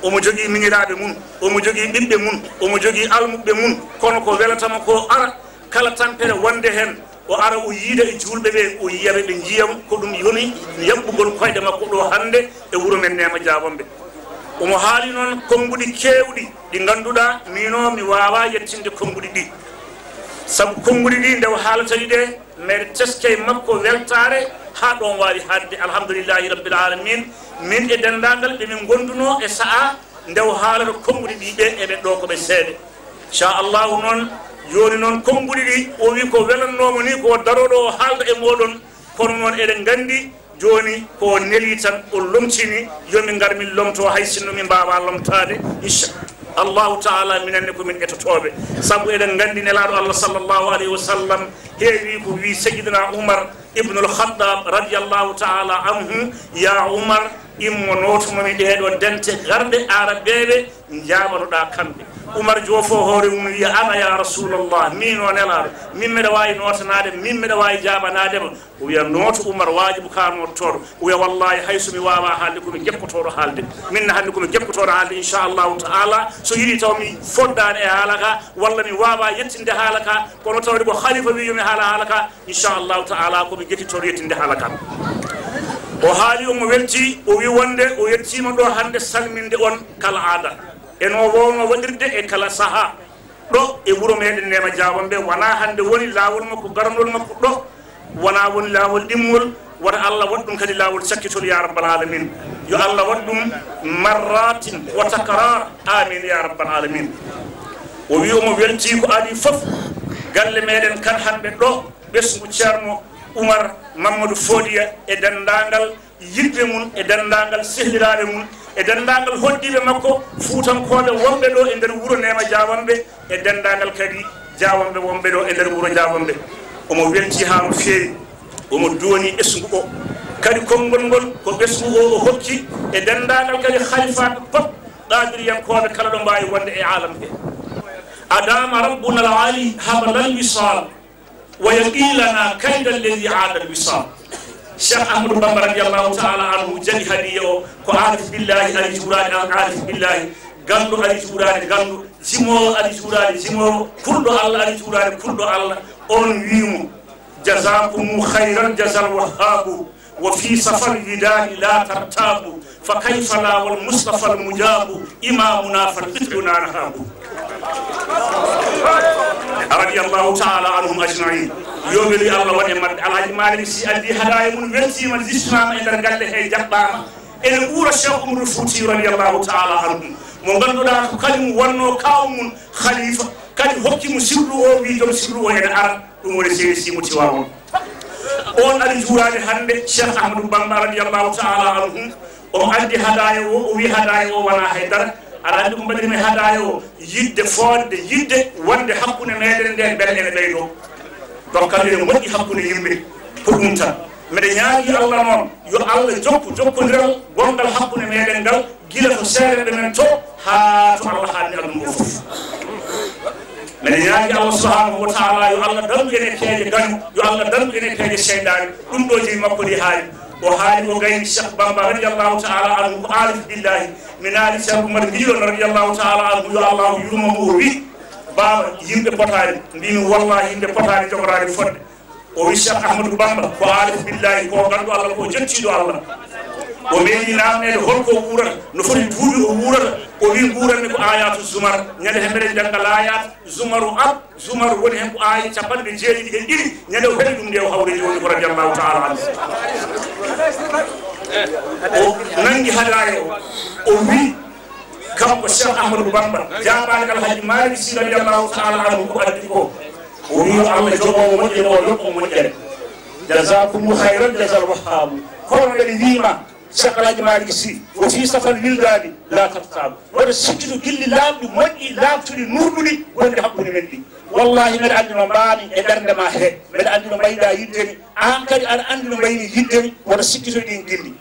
omo jogui miñiraɓe mum, omo jogui ɓiɓɓe mum, omo jogui almuɓe mum, kono ko welatama ko ara kala tampere wonde hen o ara o yiida e julɓe ɓe, o yiyaɓe ɓe jiyamo. Ko ɗum yoni yaɓɓugol koyɗe makko ɗo hande e wuuro men Nema Diawamɓe. Omo haali noon konnguɗi kewɗi ɗi ganduɗa mino mi wawa yettinde konnguɗi ɗi, saabu konnguɗi ɗi nde o haalata ɗi ɗe mbeɗa teske makko weltare ha ɗon wawi hadde. Alhamdoulillahi rabbil alamin. Min e dendagal ɓe min gonduno e saaha nde o haalata konnguɗi ɗi ɓe eɓe ɗo koɓe seeɗa inchallahu. Noon joni noon konnguɗi ɗi o wi ko welannomo ni ko daroɗo o haalda e moɗon, kono noon eɗen gandi joni ko neeli tan o lomtini yomin gar min lomto hay sinno min mbawa lomtade incha allahu taala. Minenne komin etotoɓe saabu eɗen gandi nelaɗo Allah sallllahu alayhi wa sallam heewi ko wi Seydina Oumar ibnul Khattab radiallahu taala anhu: ya Oumar, immo notomomi ɗeɗo dente garɗe arabeɓe, jabanoɗa kamɓe. Oumar joofo hoore mum wiya: ana ya rasulallah, min o nelaɗo, min mbiɗa wawi notanade, min mbiɗa wawi jabanadema. O wiya: noto Oumar, wajibu ka nottoɗo. O wiya: wallahi hayso mi wawa haalde komi jekkotoɗo haalde, minne hannde komi jekkotoɗo haalde inchallahu taala. So yiiɗi taw mi foddani e haala ka walla mi wawa yettinde haala ka, kono tawde ko khalifa wi yomi haala haala ka, inchallahu taala komi jettitoɗo yettinde haala ka. O haali omo welti, o wi wonde o yettima ɗo hande salminde on kala aada eno wowno waɗirde e kala saaha ɗo e wuuro meɗen Nema Diawamɓe. Wona hande woni lawol makko garanol makko ɗo, wona woni lawol ɗimmol, wota Allah waɗ ɗum kadi lawol cakkitol ya rabbal alamin. Yo Allah waɗ ɗum marratin wa takrar, amin ya rabbal alamin. O wi omo welti ko adi foof galle meɗen kan hanɓe ɗo, ɓesgu Ceerno Oumar Mamadou Fodiya e dendagal yiɗɓe mum e dendagal sehliraɓe mum. E dendagal hoddiɓe makko fuutankoɓe wonɓe ɗo e nder wuuro Nema Diawamɓe e dendagal kadi Diawamɓe wonɓe ɗo e nder wuuro Diawamɓe. Omo welti ha no feewi, omo duwani ɓesgu o kadi konngol ngol ko ɓesgu o o hokki e dendagal kadi halifaɓe pop qadiriyankoɓe kala ɗo mbawi wonde e alam he. Adama rabbuna al ali hablal wisal wa yaqilana kayda alladhi aada al wisal. Cheikh Ahmadou Bamba radiallahu taala anhu jali hadiya o ko arif billahi ali juurani arif billahi gandu ali juurani gandu jimowo ali juurani jimowo kurɗo Allah ali juurani kurɗo Allah on wimo jazakumu khayran jazal wahhabu wa fi safar widani la tartabu fa kayfa la wal mustafa al mujabu imamuna fal fitruna nahabu radiyallahu taala anhum ajmain. Yo weli Allah waɗe mabɓe. Alhaji Malick Sy addi hadaya mum weltima lisnama e nder galle he jaɓɓama ene ɓuura Cheikh Oumarul Fouti radiallahu taala anhum mo ganduɗa ko kañum wonno kaw mum khalifa kadi hokkimo sirlu o wi joom sirlu o ene ara ɗum woni seydi Sy mo Tiwawon on ari juurade hande Cheikh Ahmadou Bamba radiallahu taala anhum o addi hadaya o o wi hadaya o wona haydara. Aɗa andi ko mbaɗirmi hadaya o yidde fodde yidde wonde hakkude meɗen nde beele ene ɓeydo donc kadi ene moƴƴi hakkude yimɓe pour ɗum tan. Mbeɗa ñaagui Allah noon yo Allah jokku jokkodiral gongal hakkude meɗen ngal gila to seereɓe men to haa to Allah haalni aduna o fof. Mbeɗa ñaagui Allah subhanahu wa taala yo Allah dandu en e peeje gaño, yo Allah dandu en e peeje seyɗani. Ɗum ɗo jeeyi makko ɗi haali o haali o gayni Cheikh Bamba radiallahu taala anhu ko arif billahi mi naali Cheikh Oumar Mbiɗon radiallahu taala anhu yo Allahu yurmomo o wi baba yimɓe potani mbimi wallahi yimɓe potani jogorani fodde. O wi Cheikh Ahmadou Bamba ko arif billahi ko gandu Allah ko jettiɗo Allah. O meeɗi namnede holko wuurata no foti duuɓi o wuurata o wi nguuranmi ko ayatu zumar ñande he mbeɗen janggal ayat zumaru ab zumaru woni hen ko aya 72 ñande o heeɓi ɗum nde o hawre joni ko radiallahu taala anhu. O nangi hadaya o wi kanko Cheikh Ahmadou Bamba jaɓani Alhaji Malick Sy radiallahu taala anhu ko addi ko o wi yo Allah jogomo moƴƴere o yoɓmo moƴƴere jazakumu hayran jazal wahhabu. Kono ɓeɗe wima Cheikh Alhaji Malick Sy o fi safal wildani la tartabu woto sikkitu gilli laaɓɗi moƴƴi laaɓtuɗi nurɗuɗi gonɗi hakkude men ɗi. Wallahi mbeɗa andi no mbaami e ɓernde ma he, mbeɗa andi no mbayɗa yiddemi an kadi aɗa andi no mbayni yiddemi woto sikkitoy ɗin gilli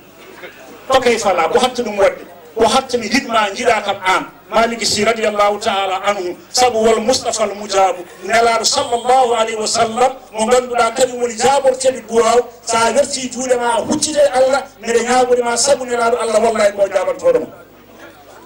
ko kay fala ko hatta ɗum waɗde ko hatta mi yiɗma jiiɗa kam an Malick Sy radiallahu taala anhu saabu wal Moustapha al mujabu nelaɗo sallllahu alayhi wa sallam mo ganduɗa kañum woni jaborteɗo duwaw sa werti juuɗe ma a huccite Allah mbiɗa ñagodema saabu nelaɗo Allah wallahi ko jabantoɗoma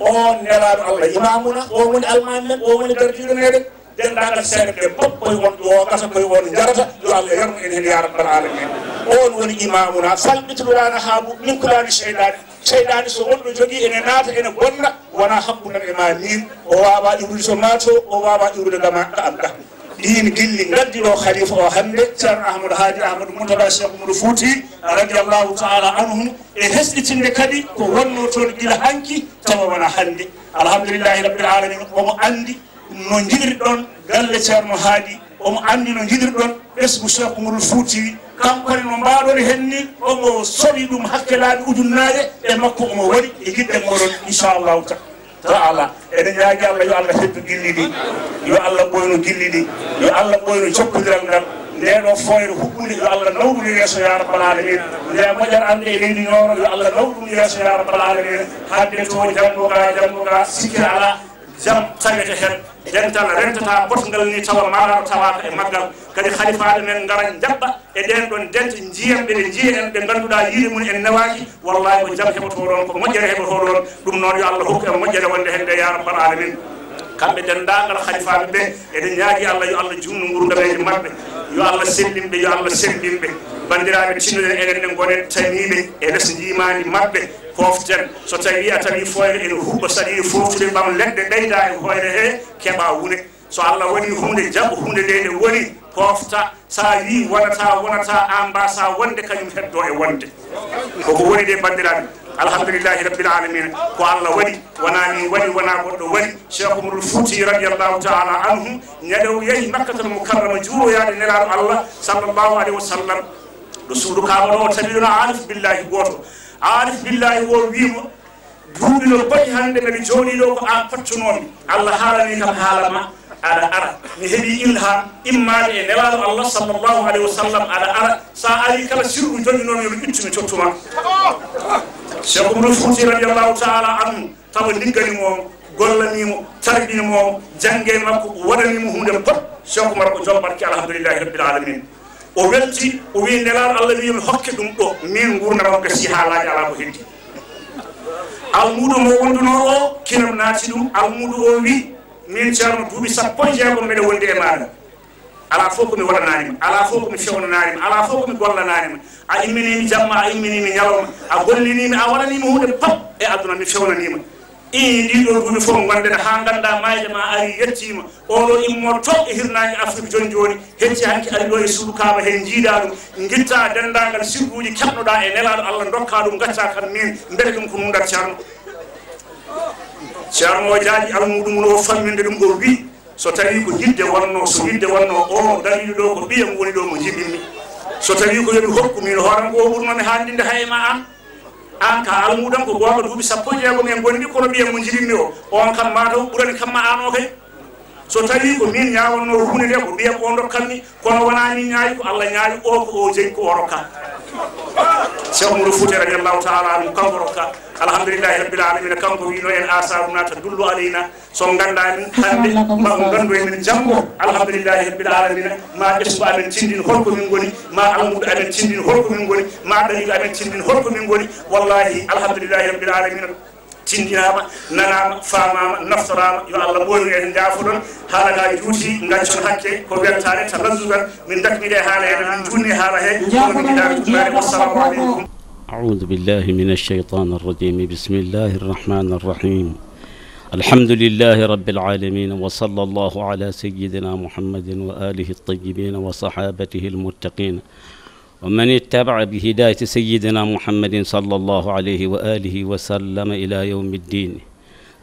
on nelaɗo Allah imamuna o woni almami men o woni gardiɗo meɗen dendagal seeɗa ɓe fof koye won ƴoogata koye won jarata yo Allah yarnu en hen ya rabbal alamin. On woni imamuna falɓitulurana haabu min kulani cheyɗani cheyɗani so wonɗo jogui ene naata ene bonna wona hakkudam e ma min o wawa iwrude so mato o wawa iwrude gama ga am ga ɗin gilli gaddiɗo khalifa o hande ceerno Ahmadou Haadi Ahmadou Mountada Cheikh Oumarou Fouti radiallahu taala anhum e hesɗitinde kadi ko wonno toon gila hanki tawa wona hande. Alhamdulillahi rabbil alamin omo andi no jiɗirɗon galle ceerno Haadi omo andi no jiɗirɗon ɓesgu Cheikh Oumarou Fouti kankone no mbaɗon henni omo sowi ɗum hakke laaɓi ujunnaje e makko omo waɗi e giɗɗe moɗon inchallahu taala. Eɗen ñaagui Allah yo Allah heddu gilli ɗi, yo Allah ɓoyno gilli ɗi, yo Allah ɓoyno jokkodiral ngal. Ndeɗo foyre huɓɓude yo Allah nawɗum yeeso ya rabbal alamin. Nde moƴƴere ande e leydi Nioro yo Allah nawɗum yeeso ya rabbal alamin. Hadde to janggo ga sikkere ala jam tawete hen dental rentata botgal ni tawa maɗa tawaka e maggal kadi halifaɓe men gara jaɓɓa e ɗen ɗon dente jiyanɓe ɗe jiya en ɓe ganduɗa yiide mum en nawaki wallahi ko jam heɓoto ɗon ko moƴƴere heɓoto ɗon. Ɗum noon yo Allah hokku en moƴƴere wonde hen nde ya rabbal alamin. Kamɓe dendagal halifaɓe ɓe eɗen ñaagui Allah yo Allah jumnu gurdameji mabɓe, yo Allah sellinɓe, yo Allah sellinɓe. Bandiraɓe tinnoɗen enen ne gonen taniɓe e less jimani mabɓe poften so tawi a tawi foyre ene huɓɓa saɗa yiɗi foftude ɓam leɗɗe ɓeyda e hoyre he keeɓa wune so Allah waɗi hunde jaɓɓo hunde nde nde woni pofta sa wi wonata an mbasa wonde kañum heddo e wonde koko woni de bandiraɓe. Alhamdulillahi rabbil alamin ko Allah waɗi wona min waɗi wona goɗɗo waɗi. Cheikh Oumarul Fouti radiallahu taala anhu ñande o yeehi Makkatal Mukarrama juuroyade nelaɗo Allah sallllahu alayhi wa sallam ɗo suudu kaaba ɗo o tawi ɗon arif billahi goto. Arif billahi o wimo Duuɓi no poti hannde mbeɗa jooɗi ɗo ko an pottunomi Allah haalani kam haala ma aɗa ara mi heeɓi ilham immade e nelaɗo Allah sallllahu alayhi wa sallam aɗa ara sa ari kala sirru joguinomi yomi ittu mi tottuma. Cheikh Oumar Fouti radiallahu taala anhu tawa ligganimomo gollanimo tarbinimomo jangge makko waɗanimo hunde pop. Cheikh Oumar ko joom barke alhamdulillahi rabbil alamin. O welti o wi nelaɗo Allah wi yomi hokke ɗum ɗo min gurdam o gasi haalaji ala ko heddi. Almuɗo mo wonduno o kinam naati ɗum. Almuɗo o wi min ceerno duuɓi 16 mbeɗa wondi e maɗa ala fof komi waɗananima, ala fof komi fewnananima, ala fof komi gollananima. A imminimi jamma, a imminimi ñalawma, a gollinimi, a waɗanimi hunde pop e aduna mi fewnanima. I ɗiɗo duuɓi fof gonɗen ha ganda mayde ma ari yettima oɗo immo to e hirnague Afrique joni joni hecci hanki ari ɗo e suudu Kaaba hen jiiɗa ɗum guitta dendagal sirruji keɓnoɗa e nelaɗo Allah dokka ɗum gacca kam min beele ɗum ko nundat ceerno. Ceerno o jaaji almuɗum o famminde ɗum o wi so tawi ko yidde wonno so yidde wonno o dariɗo ɗo ko ɓiyam woni ɗo mo jibinmi so tawi ko yomi hokku min hooram ko ɓurnomi haalidinde hay ma an an ka almuɗam ko gonga duuɓi 16 en gondi kono ɓiyam mo jibinmi o on kam mataw ɓurani kam ma an o kay. So tawi ko min ñawanno hunde nde ko ɓiyam o dokkanmi kono wona min ñaawi ko Allah ñaawi o ko o jeyi ko o rokka. Cheikh Oumar Fouti radiallahu taala anhu kanko rokka alhamdulillahi rabbil alamin. Kanko wino en asaruna tadullu alayna so gandani hande ma on gandu e men janggo alhamdulillahi rabbil alamin. Ma ɓesgu amen tindin holko min goni, ma almuɗo amen tindin holko min goni, ma ɗariɗo amen tindin holko min goni. Wallahi alhamdulillahi rabbil alamin tindinama nanama famama naftorama. Yo Allah ɓoynu en jaafoɗon haala ka juuti gaccon hakke ko weltare talazzugan min dakmide haala hen min junni haala he kono min jiɗa junnade. Wassalamu aleykum. أعوذ بالله من الشيطان الرجيم. بسم الله الرحمن الرحيم. الحمد لله رب العالمين وصلى الله على سيدنا محمد وآله الطيبين وصحابته المتقين ومن اتبع بهداية سيدنا محمد صلى الله عليه وآله وسلم إلى يوم الدين.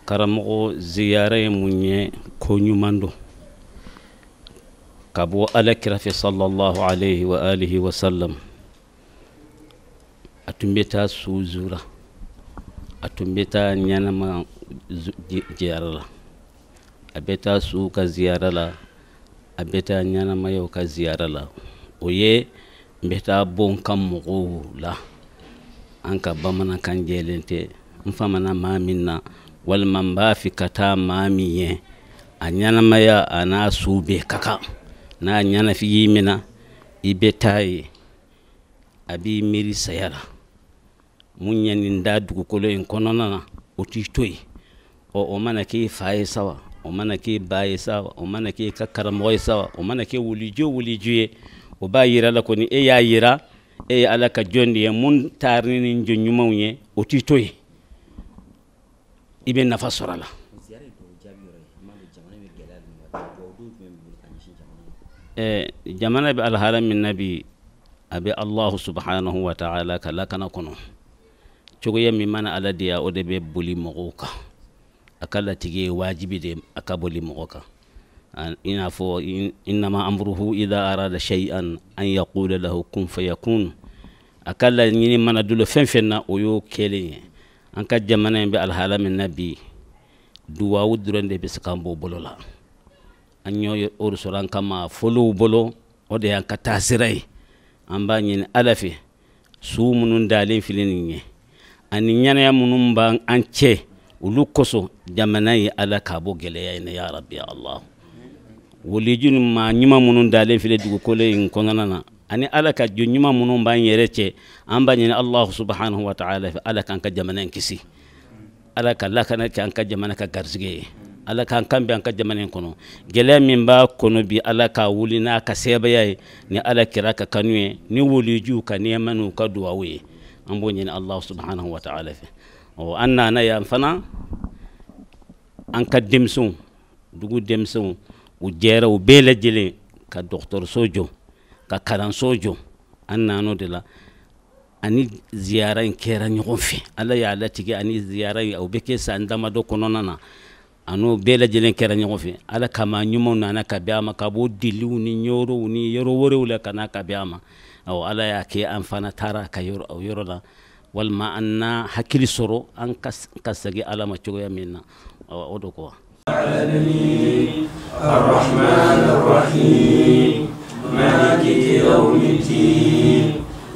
كرمغو زيارة مني كونيماندو كابو ألكرف صلى الله عليه وآله وسلم أتمبتا سوزورا أتمبتا نيانما زيارة أبتا سوكا زيارة لا أبتا نيانما يوكا زيارة لا ويه n bɛ taa bon ka mɔgɔw la an ka bamanankan jɛlen tɛ n famana maa min na walima n b'a fɛ ka taa maa min ye a ɲɛnamaya a n'a su bɛɛ ka kan n'a ɲɛnafin min na i bɛ taa ye a b'i miiri saya la mun ye nin da dugukolo in kɔnɔna na o t'i to yen ɔ o mana k'i fa ye sa wa o mana k'i ba ye sa wa o mana k'i ka karamɔgɔ ye sa wa o mana kɛ wuliju o wuliju ye o b'a yira la kɔni e y'a yira e ye Ala ka jɔn de ye mun taara ni jɔn ɲumanw ye o t'i to yen i bɛ nafa sɔrɔ a la. Jamana bɛ alhala min na bi a bɛ Allahu subhanahu wa ta'ala ka lakana kɔnɔ cogoya min mana Ala diya o de bɛ boli mɔgɔw kan a ka latigɛ ye wajibi de a ka boli mɔgɔ kan. I n'a fɔ innama amruhu idha arada shay'an an yaqula lahu kun fayakun a ka laɲini mana dolo fɛn fɛn na o y'o kɛlen ye. An ka jamana in bɛ alhala min na bi duwawu dɔrɔn de bɛ se k'an bɔ bolo la an y'o o sɔrɔ an ka maa fɔlɔw bolo o de y'an ka taasira ye. An b'a ɲini Ala fɛ su minnu dalen filɛ nin ye ani ɲɛnaya minnu b'an cɛ olu kosɔn jamana ye Ala k'a bɔ gɛlɛya in na ya Rabbi ya Allah. Waliju ni maa ɲuman minnu dalen filɛ dugukolo in kɔnɔna na ani Ala ka jɔn ɲuman minnu b'an yɛrɛ cɛ an b'a ɲini Allahu subhanahu wa ta'ala fɛ Ala k'an ka jamana in kisi Ala ka lakana kɛ an ka jamana ka garisɛgɛ ye Ala k'an kan bɛn an ka jamana in kɔnɔ gɛlɛya min b'a kɔnɔ bi Ala k'a wuli n'a ka sebaaya ye ni Ala kira ka kanu ye ni walijuw ka nɛɛma n'u ka duwawu ye an b'o ɲini Allahu subhanahu wa ta'ala fɛ. Ɔ an nana yan fana an ka denmisɛnw dugu denmisɛnw u jɛra u bɛɛ lajɛlen ka dɔgɔtɔrɔso jɔ ka kalanso jɔ an nan'o de la ani ziyara in kɛra ɲɔgɔn fɛ Ala y'a latigɛ ani ziyara in o bɛ kɛ san damadɔ kɔnɔna na a n'o bɛɛ lajɛlen kɛra ɲɔgɔn fɛ. Ala kama ɲumanw nana ka bɛn a ma ka bɔ diliw ni yɔrɔw ni yɔrɔ wɛrɛw la ka na ka bɛn a ma. Awɔ, Ala y'a kɛ an fana taara ka yɔrɔ la. Walima an na hakili sɔrɔ an ka segin Ala ma cogoya min na, o do quoi. الرحمن الرحيم مالك يوم الدين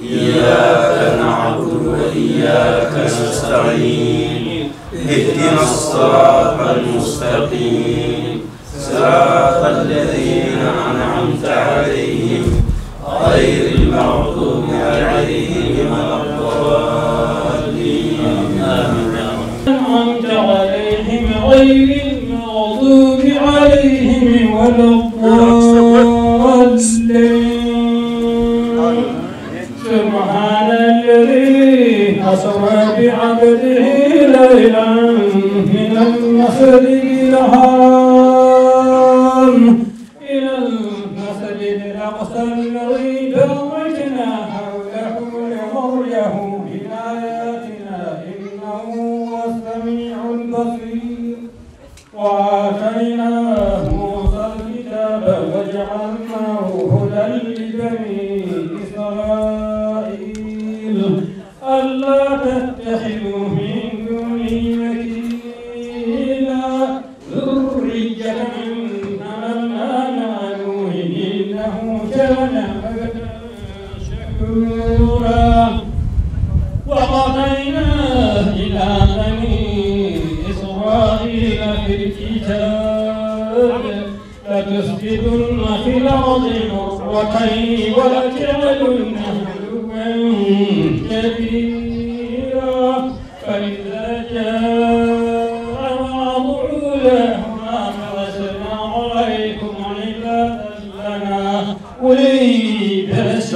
إياك نعبد وإياك نستعين اهدنا الصراط المستقيم صراط الذين أنعمت عليهم غير المغضوب عليهم ولا الضالين. أنعمت عليهم غير المغضوب عليهم ولا الضالين. سبحان الذي أسرى بعبده ليلا من المسجد الحرام إلى المسجد الأقصى الذي باركنا حوله لنريه من آياتنا إنه هو السميع البصير. وآتينا موسى الكتاب وجعلناه هدى لبني إسرائيل ألا تتخذوا من دوني وكيلا ذرية من حملنا مع نوح إنه كان عبدا شكورا. وقضينا إلى بني إسرائيل في الكتاب لتفسدن في الأرض مرتين ولتعلن علوا كبيرا. فإذا جاء وعد أولاهما بعثنا عليكم عبادا لنا أولي بأس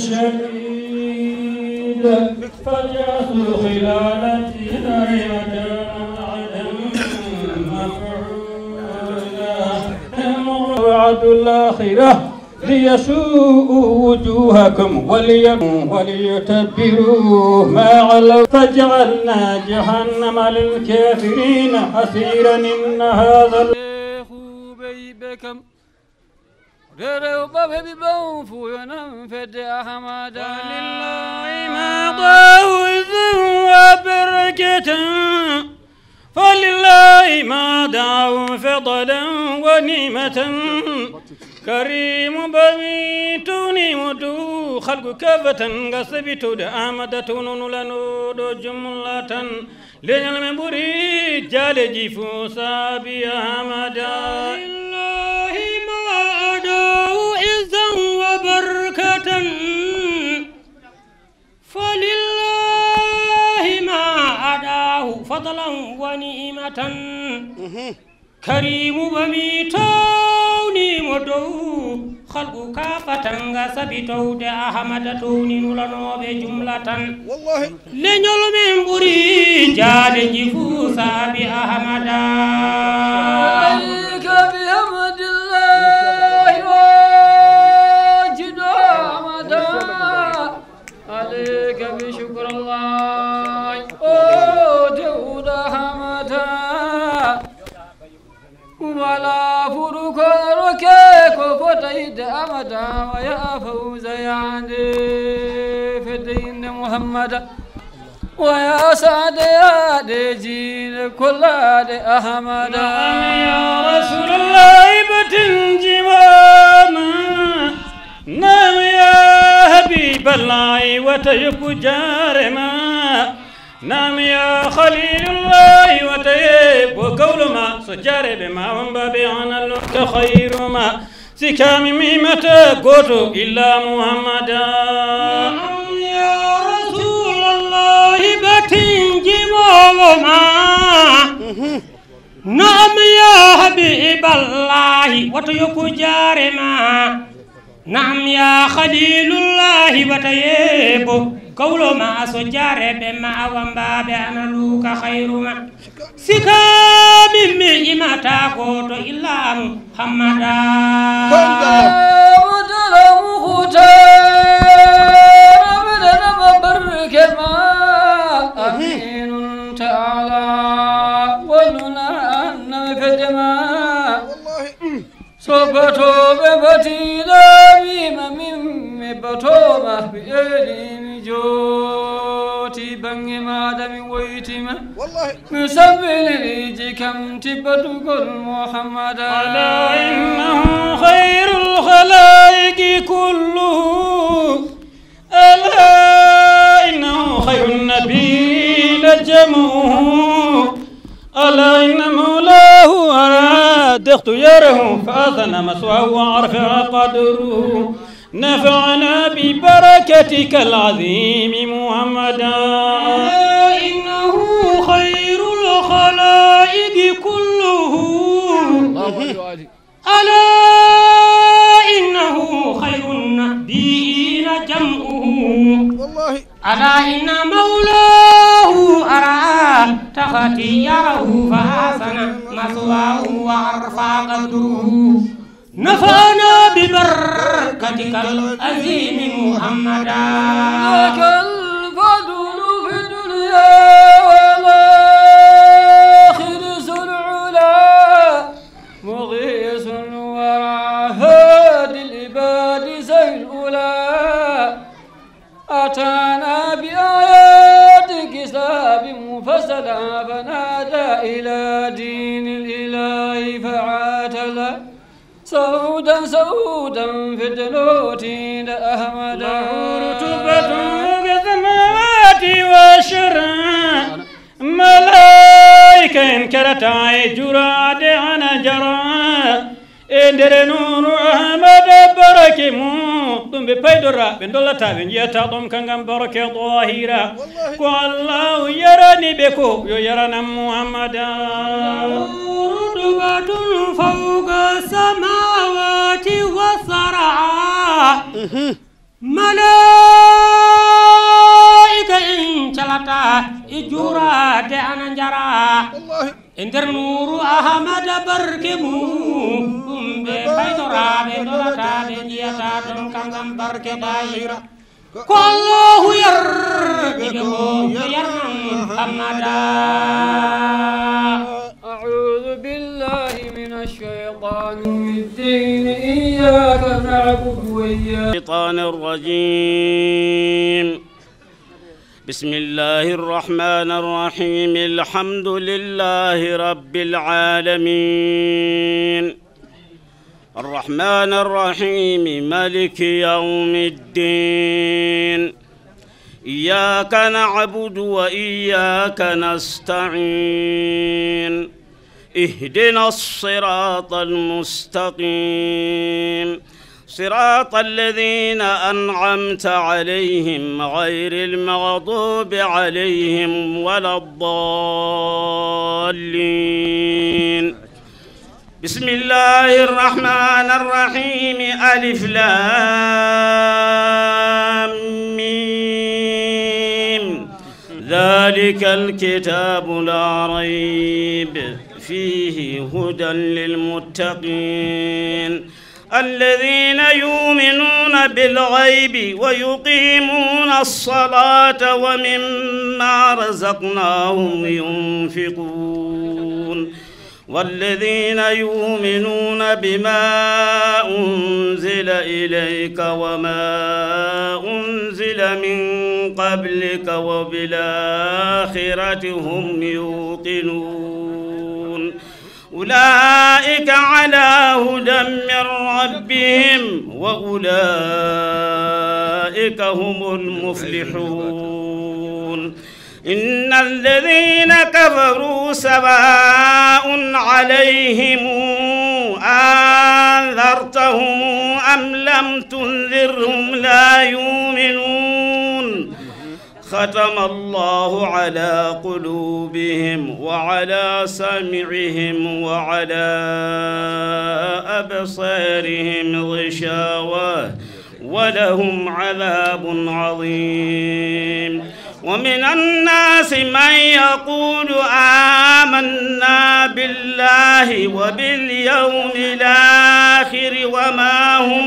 شديد فجاسوا خلال الديار وكان وعدا مفعولا. وعد الآخرة ليسوءوا وجوهكم وليتبروا ما علوا. فجعلنا جهنم للكافرين حصيرا. إن هذا ولله ما ضاه وبركة فلله ما دعوا فضلا ونعمة كريم بميتوني مدو خلق كافة قصبت دعامة نلنود جملة لنلم بريد جال جفوسا بأحمدا. لله ما أدعو عزا وبركة فلله ما أداه فضلا ونعمة كريم بميتوني مدو خلق كافة غسبتو أحمد توني نلنو بجملة والله لنيل من بري جال جفوسا بأحمد. عليك بحمد الله واجد أحمد عليك بشكر الله ودود أحمد ولا فرق ركيك فتيد أمدا ويا فوز يعني فدين محمد ويا سعد يا دجين كل أحمد. يا رسول الله بتنجماما نعم يا حبيب الله وتيب جارما نعم يا خليل الله وتيب قول ما سجار بما وانبابعنا لك خير ما سكام ميمة قوتو إلا محمدا. نعم يا رسول الله بتنجماما نعم يا حبيب الله وتيب جارما نعم يا خليل الله وتيب قول ما سجار بما وانباب أنا لوك خير ما سكام ميمة قوتو إلا محمدا. أمين تعالى ولنا أن الكجماء صبتو ببتي لا بيم من بتومة بألين جو بنغ ما دم ويتم مسبل ريجكم تبتك محمد ألا إنه خير الخلائق كله ألا إنه خير النبيين جمعه ألا إن مولاه أراد اختياره فأثنى مسواه وعرف قدره نفعنا ببركتك العظيم محمدا إنه خير الخلائق كله ألا إنه خير النبيين جمعه ألا إن مولاه أرى تختياره فأحسن مثواه وعرفا قدره نفعنا ببركتك العظيم محمدا لك الفضل في الدنيا والآخر ذو العلا مغيث الورى هادي العباد زي الأولى أتانا بآيات كتاب مفصلة فنادى إلى دين الإله فعاتلا سودا سودا في الدلوت أحمد رتبة السماوات والشرع ملائكة إن كرتا جرى دعنا جرى nder nuru Ahmad barake mu ɗum ɓe paydora ɓe dollata ɓe jiyata ɗum kangam barake dahira ko Allahu yarani ɓe ko yo yaranam Muhammada rutbatun fawqa samawati wa saraa malaika en calata e jurade ana jara e nder nuru Ahmad barke mu ɗum ɓe paydoraɓe dolataɓe jiyata ɗum kangam barke dahira ko Allahu yarɓe ko yo yarnan Muhammada أعوذ بالله من الشيطان الرجيم إياك نعبد وإياك الشيطان الرجيم بسم الله الرحمن الرحيم الحمد لله رب العالمين الرحمن الرحيم مالك يوم الدين إياك نعبد وإياك نستعين اهدنا الصراط المستقيم صراط الذين أنعمت عليهم غير المغضوب عليهم ولا الضالين بسم الله الرحمن الرحيم ألف لام ميم ذلك الكتاب لا ريب فيه هدى للمتقين الذين يؤمنون بالغيب ويقيمون الصلاة ومما رزقناهم ينفقون والذين يؤمنون بما أنزل إليك وما أنزل من قبلك وبالآخرة هم يوقنون أولئك على هدى من ربهم وأولئك هم المفلحون إن الذين كفروا سواء عليهم أنذرتهم أم لم تنذرهم لا يؤمنون ختم الله على قلوبهم وعلى سمعهم وعلى أبصارهم غشاوة ولهم عذاب عظيم ومن الناس من يقول آمنا بالله وباليوم الآخر وما هم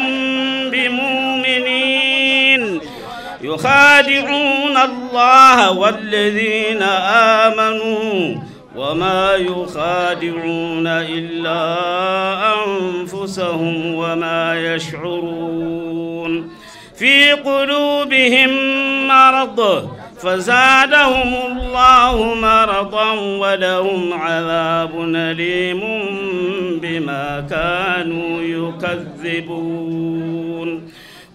بمؤمنين يخادعون الله والذين آمنوا وما يخادعون إلا أنفسهم وما يشعرون في قلوبهم مرض فزادهم الله مرضا ولهم عذاب أليم بما كانوا يكذبون.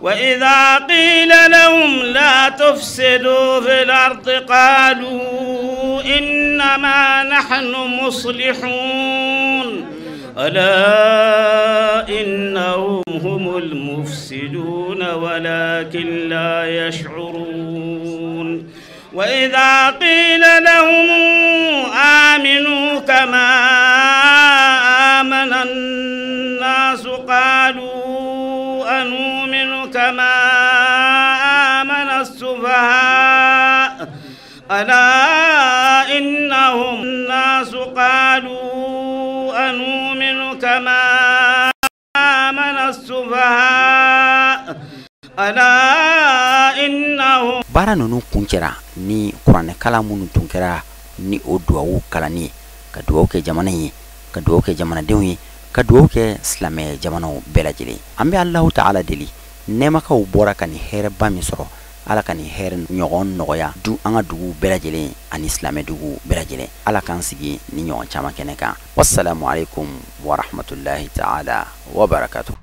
وإذا قيل لهم لا تفسدوا في الأرض قالوا إنما نحن مصلحون ألا إنهم هم المفسدون ولكن لا يشعرون. وإذا قيل لهم آمنوا كما آمن الناس قالوا أنؤمن كما آمن السفهاء ألا إنهم الناس قالوا أنؤمن كما آمن السفهاء ألا إنهم. Baara ninnu kun kɛra ni kuranɛkalan minnu tun kɛra ni o duwawu kalanni ye, ka duwawu kɛ jamana ye, ka duwawu kɛ jamanadenw ye, ka duwawu kɛ silamɛ jamanaw bɛɛ lajɛlen. An bɛ Alahu taala deli, nɛɛmakaw bɔra ka nin hɛrɛba min sɔrɔ, Ala ka nin hɛrɛ ɲɔgɔn nɔgɔya du an ka duguw bɛɛ lajɛlen ani silamɛ duguw bɛɛ lajɛlen. Ala k'an sigi ni ɲɔgɔn caman kɛnɛ kan. Wassalamu alaikum warahmatullahi taala wabarakatuh.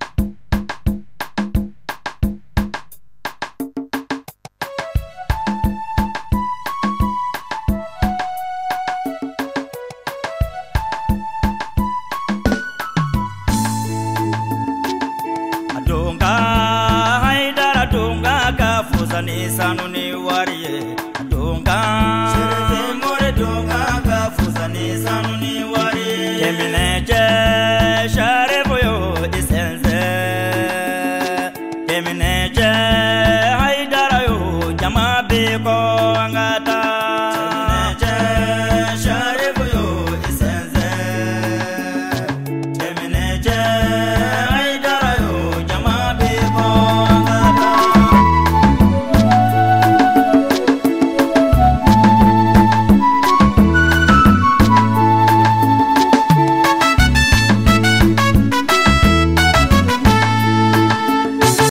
Sanu ni wari ye donga.